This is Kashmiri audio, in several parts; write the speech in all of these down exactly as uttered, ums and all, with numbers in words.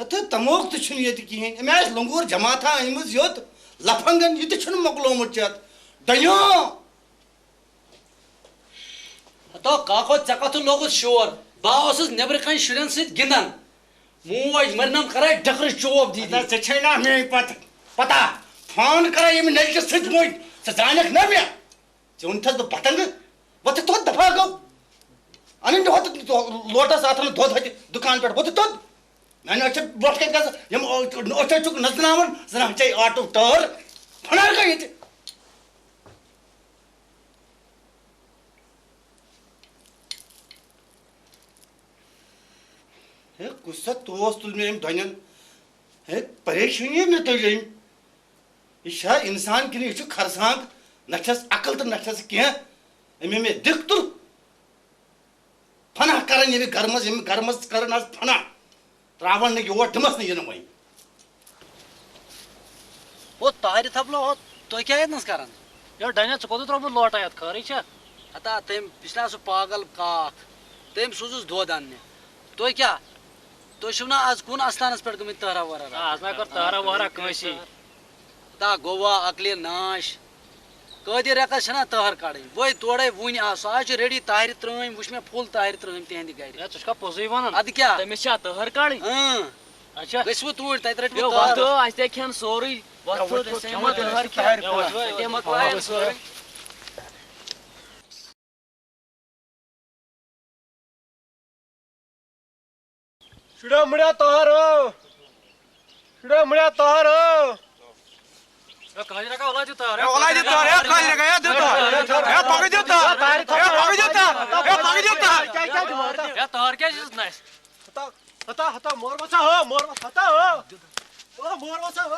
ہتہٕ تموک تہِ چھُنہٕ ییٚتہِ کِہیٖنۍ۔ أمۍ آسہِ لنگور جماعتھا أنۍمٕژ یوٚت، لفنگن یہِ تہِ چھُنہٕ مۄکلومُت چٮ۪تھ۔ ڈنیو! ہتو کاکو، ژےٚ کتھٕ لوگُتھ شور؟ بہٕ اوسُس نیٚبرٕ کنہِ شُرٮ۪ن سۭتۍ گِنٛدان۔ موج مٔرنم کرے ڈکرٕ چوب دی دی۔ ادا ژےٚ چھے نا میٲنۍ پتہ، پتہ؟ فون کرے ییٚمہِ نلکہِ سۭتۍ مٔنٛدۍ۔ ژٕ زانکھ نا مےٚ؟ ژےٚ ووٚنتھس بہٕ پتنٛگہٕ؟ وۄتھ توٚت دفعہ گوٚو۔ انٕنۍ دۄہہ تہٕ لوٹس اتھ انہٕ دۄد ہتہِ دُکان پٮ۪ٹھ۔ وۄتھ توٚت۔ میانہِ أچھِ وۄٹھ کتہِ گژھِ؟ یِم أچھو چھُکھ نژناوان، زن ہا چھے آٹو ٹٲر۔ پھنار گٔے ییٚتہِ۔ ہے، کُس سا توس تُل مےٚ أمۍ دۄنٮ۪ن؟ ہے، پریشٲنی مےٚ تُج أمۍ۔ یہِ چھا اِنسان کِنہٕ یہِ چھُ خرسانٛگ؟ نہ چھَس عقل تہٕ نہ چھَس کینٛہہ۔ أمۍ مےٚ دِکھ تُل۔ فنا کرن ییٚمہِ گرٕ منٛز، ییٚمہِ گرٕ منٛز کرن آز فنا۔ تراون نہٕ یور، دِمس نہٕ یِنہٕ وۄنۍ۔ او طاہرِ تھپلو، او تُہۍ کیٛاہ ییٚتنس کران؟ یو ڈنیا، ژٕ کوٚت ترٛوومُت لوٹہٕ یتھ خٲرٕے چھا؟ ہتا تٔمۍ، یہِ چھُنا سُہ پاگل کاک، تٔمۍ سوٗزُس دۄد اننہِ۔ تُہۍ کیٛاہ؟ تُہۍ چھِو نا از کُن استانس پٮ۪ٹھ گٔمٕتۍ تہرا وہرا رٹنہِ؟ آ، از نہ کٔر تہرا وہرا کٲنٛسی۔ ہتا گوٚوا عقلہِ ناش۔ قٲدِر رٮ۪کس چھَنا تٔہر کَڑٕنۍ؟ وۄنۍ تورے وُنہِ آو، سُہ آز چھُ ریڈی طاہرِ ترٲمۍ، وٕچھ مےٚ فُل طاہرِ ترٲمۍ تِہنٛدِ گرِ۔ ہے، ژٕ چھُکھا پوٚزُے وَنان؟ اَدٕ کیٛاہ؟ تٔمِس چھا تٔہر کَڑٕنۍ؟ اۭں۔ اچھا۔ گٔژھِو توٗرۍ، تَتہِ رٔٹِو ہے، تٔہر۔ وۄتھ، اَسہِ تہِ کھٮ۪ن سورُے۔ وۄتھ، ہے، وۄتھ، أسۍ ہے ما تٔہر کھٮ۪ن؟ ہے، وۄتھ، وۄتھ۔ أسۍ ہے مۄکلاون سورُے۔ شُریا مُڑیا تار ہو۔ شُریا مُڑیا تار ہو۔ ہے، کٲنٛسہِ رَکھا اولاد دیُت تار، ہے، اولاد دیُت تار، ہے، کٲنٛسہِ رَکھا، ہے، دیُت تار۔ ہے، پَکہٕ دیُت تار۔ ہے، پَکہٕ دیُت تار۔ ہے، پَکہٕ دیُت تار۔ ہے، تار کیٛازِ دِژٕتھ نہٕ اَسہِ؟ ہتا، ہتا، ہتا، مور وسا ہو، مور وسا، ہتا ہو۔ او، مور وسا ہو۔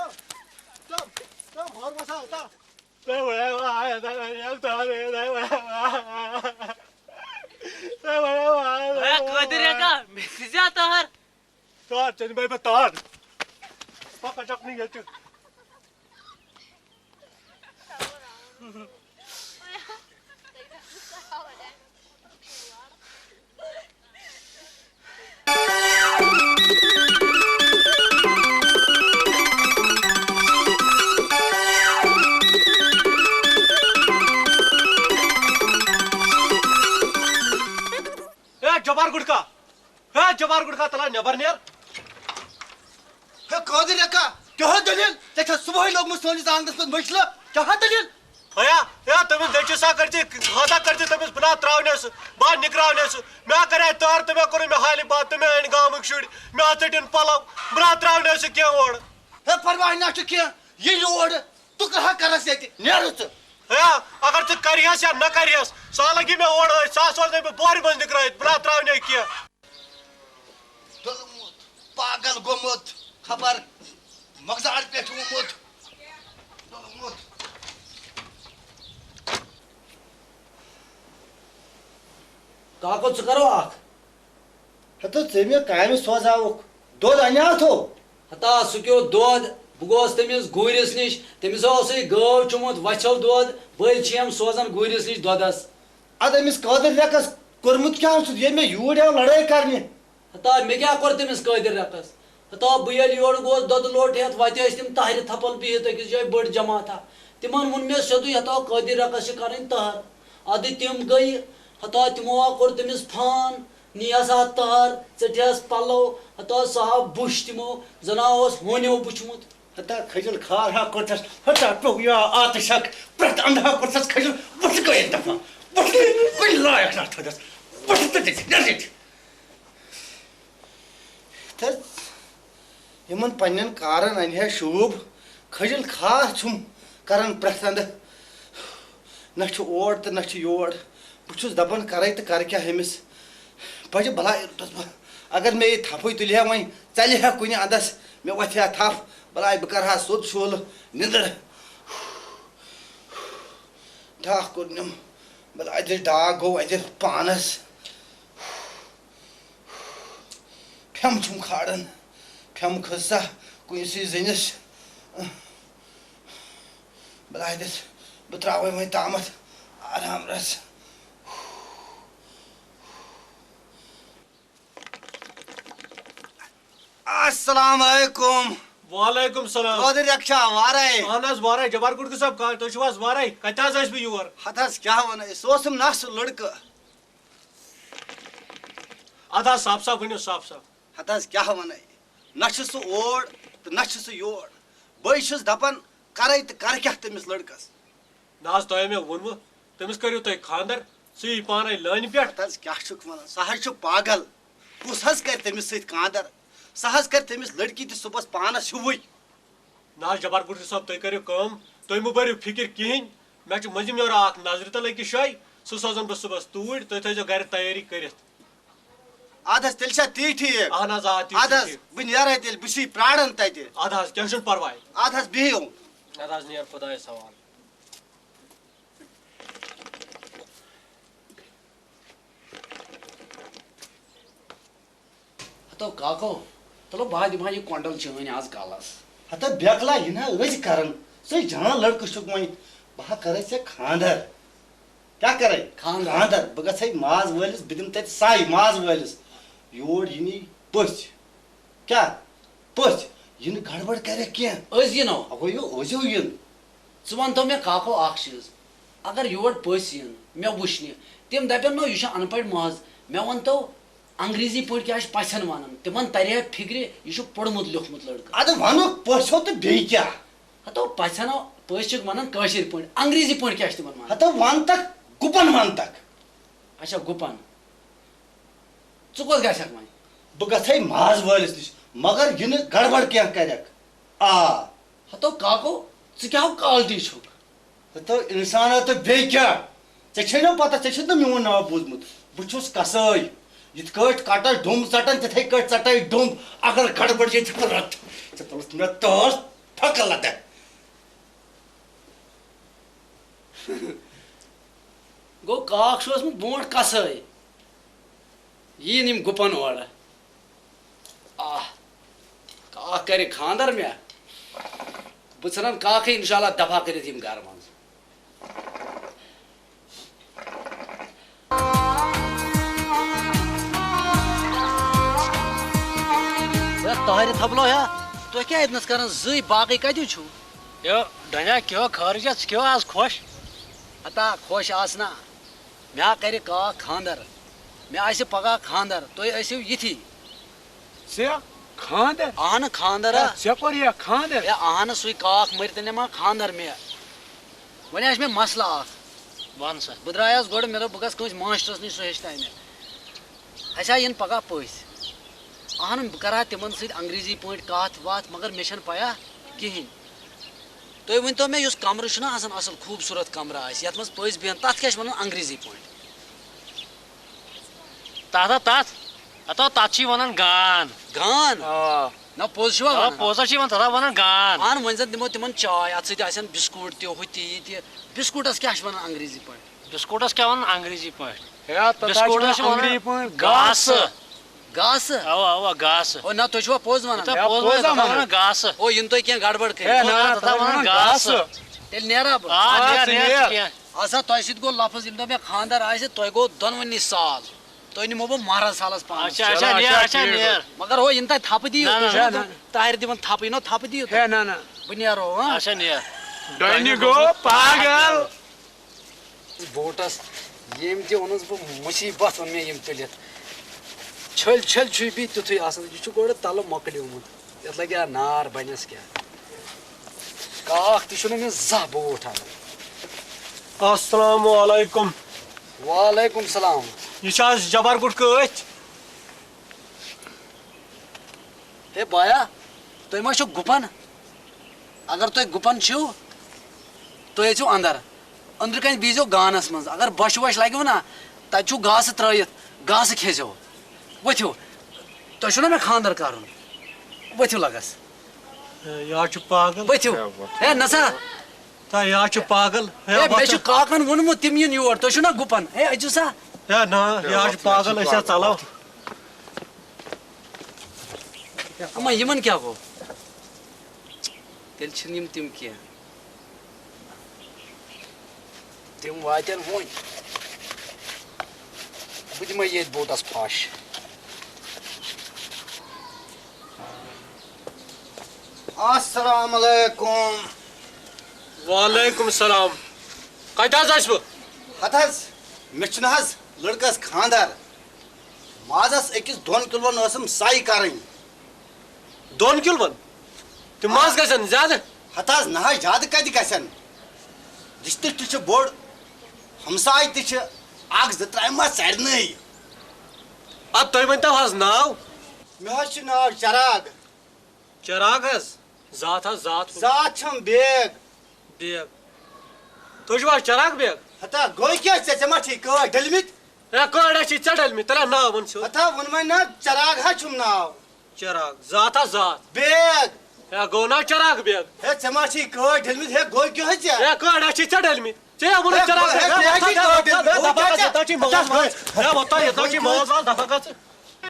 تم، تم، مور وسا ہتا۔ ہے، قٲدِر رٮ۪کا، مےٚ سٕزیا تار؟ تار، ژےٚ دِمَے بہٕ تار۔ پَکھ ژَکھ نہٕ ییٚتہِ۔ ہے جبار گُٹکا، ہے جبار گُٹکا، تلا نٮ۪بر نیر۔ ہے قٲدِر رٮ۪کا، کیٛاہ ہا دٔلیٖل؟ ژےٚ چھےٚ صُبحٲے لوٚگمُت سٲنِس آنٛگنَس منٛز مٔشلہٕ، کیٛاہ ہا دٔلیٖل؟ ہیا، ہے تٔمِس دٔچھِو سا کٔرۍ زِ، ہسا کٔرۍ زِ تٔمِس، بہٕ نا ترٛاونہِ سُہ، بہٕ ہا نِکراونہِ سُہ۔ مےٚ ہا کَرے تار، تٔمۍ ہا کوٚرُن مےٚ حالہِ باد، تٔمۍ ہا أنۍ گامٕکۍ شُرۍ، مےٚ ہا ژٔٹِن پَلو، بہٕ نا ترٛاونہِ سُہ کینٛہہ اورٕ۔ ہے پرواے نہ چھُ کینٛہہ، یہِ یور، ژٕ کیٛاہ ہا کَرَس ییٚتہِ، نیرٕ ژٕ۔ ہے، اگر ژٕ کَرِہَس یا نہ کَرِہَس، سُہ ہا لَگہِ مےٚ اورٕ أتھۍ، سُہ ہا سوزِ مےٚ بہٕ بورِ منٛز نِکرٲوِتھ، بہٕ نا ترٛاونہِ کینٛہہ۔ ڈوٚلمُت، پاگل گوٚمُت، خبر مۄغزار پٮ۪ٹھ آمُت۔ ڈوٚلمُت۔ کاکو، ژٕ کَرو اَکھ۔ ہتو، ژےٚ مےٚ کامہِ سوزاوُکھ، دۄد اَنیٛاتھو؟ ہتا، سُہ کیوٚو دۄد، بہٕ گوس تٔمِس گوٗرِس نِش، تٔمِس اوسُے گٲو چوٚمُت وَژھیو دۄد، بٔلۍ چھِ یِم سوزان گوٗرِس نِش دۄدَس۔ اَدٕ أمِس قٲدِر رٮ۪کَس کوٚرمُت کیٛاہ چھُتھ، ییٚلہِ مےٚ یوٗرۍ آو لڑٲے کرنہِ؟ ہتا، مےٚ کیٛاہ کوٚر تٔمِس قٲدِر رٮ۪کَس؟ ہتا، بہٕ ییٚلہِ یورٕ گوس دۄدٕ لوٹہٕ ہٮ۪تھ، وَتہِ ٲسۍ تِم طاہرِ تھپل بِہِتھ أکِس جایہِ، بٔڑ جماعتھا۔ تِمن ووٚن مےٚ سیوٚدُے، ہتا، قٲدِر رٮ۪کَس چھِ کَرٕنۍ تٔہر۔ اَدٕ تِم گٔیہِ، ہتا، تِمو ہا کوٚر تٔمِس فان، نِیَس ہا تٔہر، ژٔٹِہَس پَلو، ہتا، سُہ آو بُچھ تِمو، زَن ہا اوس ہونیو بُچھمُت۔ ہتا کھجل کھار ہا کوٚرتھس، ہتا پیوٚو یا آتہٕ شک، پرٛٮ۪تھ اندٕ ہا کوٚرتھس کھجل، بُتھِ گٔیَس دفعہ، بُتھِ گٔیَس کُنہِ لایق نہ تھٲوِس، بُتھِ تہٕ دِژ نٮ۪رِتھ۔ تہٕ یِمن پننٮ۪ن کارن انہِ ہے شوٗب، کھجل کھار چھُم کران پرٛٮ۪تھ اندٕ، نہ چھُ اور تہٕ نہ چھُ یور۔ بہٕ چھُس دپان، کرے تہٕ کرٕ کیٛاہ أمِس؟ بجہِ بلاے روٗدُس بہٕ۔ اگر مےٚ یہِ تھپھٕے تُلہِ ہا وۄنۍ، ژلہِ ہا کُنہِ اندس، مےٚ وۄتھِ ہا تھپھ، بلاے بہٕ کرٕ ہا سیوٚد شولہٕ نِندٕر۔ ڈاکھ کوٚرنم، بلاے دِژ ڈاکھ گوٚو اَتہِ پانس۔ پھٮ۪م چھُم کھاران، پھٮ۪م کھٔژ سا کُنہِ سٕے زٔنِس۔ بلاے دِژ، بہٕ ترٛاوَے وۄنۍ تامَتھ آرام رَژھ۔ آ، السلام علیکم۔ وعلیکم السلام۔ قادر یک چھا وارے؟ اہن حظ، وارے۔ جبار گُٹکہٕ صٲب، کا-، تُہۍ چھِو حظ وارے؟ کَتہِ حظ ٲسۍ بہٕ یور؟ ہتہٕ حظ کیٛاہ وَنہٕ، سُہ اوسُم نا سُہ لٔڑکہٕ۔ اَدٕ حظ، صاف صاف ؤنِو، صاف صاف۔ ہتہٕ حظ کیٛاہ وَنَے، نہ چھُ سُہ اور تہٕ نہ چھُ سُہ یور۔ بٕے چھُس دَپان، کَرَے تہٕ کَرٕ کیٛاہ تٔمِس لٔڑکَس؟ نہ حظ، تۄہہِ مےٚ ووٚنوٕ، تٔمِس کٔرِو تُہۍ خانٛدر، سُہ یی پانَے لٲنہِ پٮ۪ٹھ۔ ہتہٕ حظ کیٛاہ چھُکھ وَنان؟ سُہ حظ چھُ پاگل۔ کُس حظ کَرِ تٔمِس سۭتۍ خانٛدر؟ سُہ حظ کَرِ تٔمِس لٔڑکی تہِ صُبحَس پانَس ہیوٗوُے۔ نہ حظ، جبار گُٹکہٕ صٲب، تُہۍ کٔرِو کٲم، تُہۍ مہٕ بٔرِو فِکِر کِہیٖنۍ۔ مےٚ چھُ مٔنٛزِم یورٕ اَکھ نظرِ تَل أکِس جایہِ، سُہ سوزَن بہٕ صُبحَس توٗرۍ، تُہۍ تھٲیزیو گَرِ تیٲری کٔرِتھ۔ اَدٕ حظ، تیٚلہِ چھا تی ٹھیٖک؟ اہن حظ، آ، تی چھُ اَدٕ حظ، ٹھیٖک۔ بہٕ نیرَے تیٚلہِ، بہٕ چھُسٕے پرٛاران تَتہِ۔ اَدٕ حظ، کینٛہہ چھُنہٕ پَرواے۔ اَدٕ حظ، بِہِو۔ اَدٕ حظ، نیر خۄدایَس حوالہٕ۔ ہتو کاکو، تلو بہٕ ہا دِمہٕ ہا یہِ کۄنڈل چٲنۍ آز کلس۔ ہتا بیکلا، یہِ نہ أزۍ کران۔ ژٕے جان لڑکہٕ چھُکھ وۄنۍ۔ بہٕ ہا کرے ژےٚ خانٛدر۔ کیٛاہ کرے؟ خانٛدر۔ خانٛدر۔ بہٕ گژھے ماز وٲلِس، بہٕ دِمہٕ تتہِ سَے ماز وٲلِس۔ یور یِنی پٔژھۍ۔ کیٛاہ؟ پٔژھۍ۔ یِنہٕ گڑبڑ کرٮ۪کھ کینٛہہ۔ أزۍ یِنو؟ اَوَے یو، أزیو یِن۔ ژٕ وَن تو مےٚ کاکو اکھ چیٖز، اگر یور پٔژھۍ یِن مےٚ وٕچھنہِ، تِم دَپن، "نو، یہِ چھُ اَن پَڑھ محض۔" مےٚ وَن تو، انگریزی پٲٹھۍ کیٛاہ چھِ پَژھٮ۪ن وَنان؟ تِمَن تَرِ ہا فِکرِ، یہِ چھُ پوٚرمُت لیوٚکھمُت لٔڑکہٕ۔ اَدٕ وَنُکھ پٔژھیو تہٕ بیٚیہِ کیٛاہ؟ ہَتو پَژھٮ۪نو، پٔژھۍ چھِکھ وَنان کٲشِر پٲٹھۍ، انگریزی پٲٹھۍ کیٛاہ چھِ تِمَن وَنان؟ ہَتو وَن تَکھ، گُپَن وَن تَکھ۔ اچھا، گُپَن۔ ژٕ کوٚت گژھکھ وۄنۍ؟ بہٕ گژھے ماز وٲلِس نِش، مگر یہِ نہٕ گڑبڑ کینٛہہ کَرٮ۪کھ۔ آ۔ ہَتو کاکو، ژٕ کیٛاہ ہو quality چھُکھ؟ ہتو انسانا تہٕ بیٚیہِ کیٛاہ؟ ژےٚ چھے نہ پتہ، ژےٚ چھُتھ نہٕ میون ناو بوٗزمُت؟ بہٕ چھُس کسٲے۔ یِتھ کٲٹھۍ کٹس ڈوٚمب ژٹان، تِتھے کٲٹھۍ ژٹے ڈوٚمب۔ اگر گڑبڑ چھے، ژےٚ پھکھ لتھ۔ ژےٚ تُلُتھ مےٚ تٲر، پھکھ لتھ۔ گوٚو کاک چھُ اوسمُت برونٛٹھ کسٲے۔ یِیِن یِم گُپن اورٕ۔ آہ، کاک کرِ خانٛدر مےٚ۔ بہٕ ژھٕنن کاکھٕے انشاءاللہ دفع کٔرِتھ یِم گرٕ منٛز۔ ہے، طاہرِ تھبلو ہے، تُہۍ کیٛاہ ییٚتنس کران زٕے، باقٕے کتہِ چھِو؟ یو، ڈۄنیا، کیٛاہ خٲرٕے چھا؟ ژٕ کیٛاہ آز خۄش؟ ہتا خۄش آس نا۔ مےٚ ہا کرِ کاک خانٛدر۔ مےٚ آسہِ پگاہ خانٛدر، تُہۍ ٲسِو یِتھی۔ ژےٚ خانٛدر؟ اہنہٕ خانٛدر ہے، ہا۔ ژےٚ کوٚر یا خانٛدر؟ ہے اہنہٕ، سُے کاک مٔرۍ تہٕ نِما خانٛدر مےٚ۔ وۄنۍ آسہِ مےٚ مسلہٕ اکھ۔ وَن سا۔ بہٕ درٛایس گۄڈٕ، مےٚ دوٚپ بہٕ گژھٕ کٲنٛسہِ ماسٹرس نِش، سُہ ہیٚچھناوِ مےٚ۔ اَسہِ ہا یِن پگاہ پٔژھۍ۔ اہنہٕ، بہٕ کرٕ ہا تِمن سۭتۍ انگریزی پٲٹھۍ کتھ وتھ، مگر مےٚ چھنہٕ پَیہ کِہینۍ۔ تُہۍ ؤنۍ تو مےٚ، یُس کمرٕ چھُنہ آسان اصل خوٗبصوٗرت کمرٕ آسہِ، یتھ منٛز پٔژھۍ بیٚہن، تتھ کیٛاہ چھِ ونان انگریزی پٲٹھۍ؟ تتھ ہا تتھ، ہتو تتھ چھِ ونان گان۔ گان؟ آ۔ نہ، پوٚز چھُوا آ، ونان؟ پوٚز ہا چھِ یِوان، تتھ ہا ونان گان۔ اہن، وۄنۍ زن دِمو تِمن چاے، اتھ سۭتۍ آسن بسکوٗٹ تہِ، ہُہ تہِ، یہِ تہِ۔ بسکوٗٹس کیٛاہ چھِ ونان انگریزی پٲٹھۍ؟ بسکوٗٹس کیٛاہ ونان انگریزی پٲٹھۍ؟ ہے، تتھ ہا چھِ بسکوٗٹس ونان چھِ ونان انگریزی پٲٹھۍ گاسہٕ۔ گاسہٕ؟ گاسہٕ؟ اوا، اوا، گاسہٕ۔ او نہ، تُہۍ چھِوا پوٚز ونان؟ تتھ ہا ہے، پوٚز پوٚز ونان، ہا تتھ ہا ونان۔ ونان گاسہٕ۔ او، یِنہٕ تُہۍ کینٛہہ گڑبڑ کٔرِو۔ ہے، نہ، نہ، تتھ ہا تتھ ہا ونان ونان گاسہٕ۔ گاسہٕ۔ تیٚلہِ نیرا بہٕ۔ آ، آ، نیر، ژٕ نیر، نیر۔ ژٕ کینٛہہ۔ اَسا تۄہہِ سۭتۍ گوٚو لفظ، ییٚمہِ دۄہ مےٚ خانٛدر آسہِ، تۄہہِ گوٚو دۄنوٕنی سال۔ تۄہہِ نِمو بہٕ مہراز سالس پانس۔ اچھا، اچھا، چلو، نیر، اچھا، اچھا، ٹھیٖک نیر۔ گوٚو۔ مگر ہو، یِنہٕ تۄہہِ تھپہٕ دِیِو، نہ، تُہۍ نہ، چھِو نہ، نہ۔ طاہر دِوان تھپہٕ، یہِ نو تھپہٕ دِیِو تُہۍ۔ ہے، نہ، نہ۔ بہٕ نیرو، ہاں؟ اچھا، نیر۔ ڈۄنہِ گوٚو پاگل۔ بوٹس ییٚمۍ تہِ اوٚنُس بہٕ مُصیٖبت، اوٚن مےٚ ییٚمۍ تُلِتھ۔ چھٔلۍ چھٔلۍ چھُے بیٚیہِ تیُتھُے آسان، یہِ چھُ گۄڈٕ تَلہٕ مۄکلیومُت۔ یتھ لگہِ ہا نار بنس کیٛاہ۔ کاکھ تہِ چھُنہٕ مےٚ زانٛہہ بوٗٹھ اَنان۔ السلام علیکم۔ وعلیکم السلام۔ یہِ چھا حظ جبار گُٹکہٕ أتھۍ؟ ہے بایا، تُہۍ ما چھِو گُپن؟ اگر تُہۍ گُپن چھِو، تُہۍ أژِو اندر۔ أنٛدرٕ کنہِ بِہزیو گانس منٛز۔ اگر بۄچھِ وۄچھِ لگِوٕ نا، تتہِ چھُو گاسہٕ ترٲیِتھ، گاسہٕ کھیزیو۔ ؤتھِو، تۄہہِ چھُو نا مےٚ خانٛدر کرُن؟ ؤتھِو لگس۔ ہے، یہِ حظ چھُ پاگل۔ ؤتھِو۔ ہے، نہ سا۔ تا، یہِ حظ چھُ پاگل۔ ہے، ہے، مےٚ وۄتھ۔ چھُ کاکن ووٚنمُت، تِم یِن یور۔ تُہۍ چھِو نا گُپن؟ ہے، أژِو سا۔ ہے، نہ، یہِ حظ چھُ پاگل، أسۍ حظ ژلو۔ اما، یِمن کیٛاہ گوٚو؟ تیٚلہِ چھِنہٕ یِم تِم کینٛہہ۔ تِم واتن وۄنۍ۔ بہٕ دِمے ییٚتھۍ بوٹس پھش۔ السلام علیکم۔ وعلیکم السلام۔ کتہِ حظ آسہٕ بہٕ؟ ہتہٕ حظ، مےٚ چھُنہٕ حظ لڑکس خاندر۔ مازس أکِس دۄن کِلون ٲسٕم سَے کرٕنۍ۔ دۄن کِلون؟ تِم ماز گژھن زیادٕ۔ ہتہٕ حظ، نہ حظ، زیادٕ کتہِ گژھن؟ رشتہٕ تہِ چھُ بوٚڑ، ہمساے تہِ چھِ، اکھ زٕ ترٛےٚ ما ژرنٕے۔ ادٕ تُہۍ ؤنۍ تو حظ ناو۔ مےٚ حظ چھُ ناو چراغ۔ چراغ حظ؟ ذات حظ ذات؟ ذات چھم بیگ۔ بیگ۔ تُہۍ چھِو حظ چراغ بیگ؟ ہتا گوٚو کیٛاہ ژےٚ، ژےٚ ما چھے کٲٹھۍ ڈٔلمٕتۍ؟ ہے کٲڑۍ حظ چھِ ژےٚ ڈٔلمٕتۍ، تیٚلہِ ناو ووٚن ژےٚ۔ ہتا ووٚن وۄنۍ نا، چراغ حظ چھُم ناو۔ چراغ، ذات حظ ذات۔ بیگ۔ ہے گوٚو نا چراغ بیگ؟ ہے ژےٚ ما چھے کٲٹھۍ ڈٔلمٕتۍ، ہے گوٚو کیٛاہ حظ ژےٚ؟ ہے کٲڑۍ حظ چھِ ژےٚ ڈٔلمٕتۍ۔ ژےٚ ووٚنُتھ ہے چراغ گوٚو، ہے بیگ؟ ژےٚ حظ چھے کٲٹھۍ ڈٔلمٕتۍ، گوٚو کیٛاہ ژےٚ؟ ییٚتہِ نہ چھِ ماز واز، ہے وۄتھ ییٚتہِ نہ چھِ ماز واز، دفعہ گژھ۔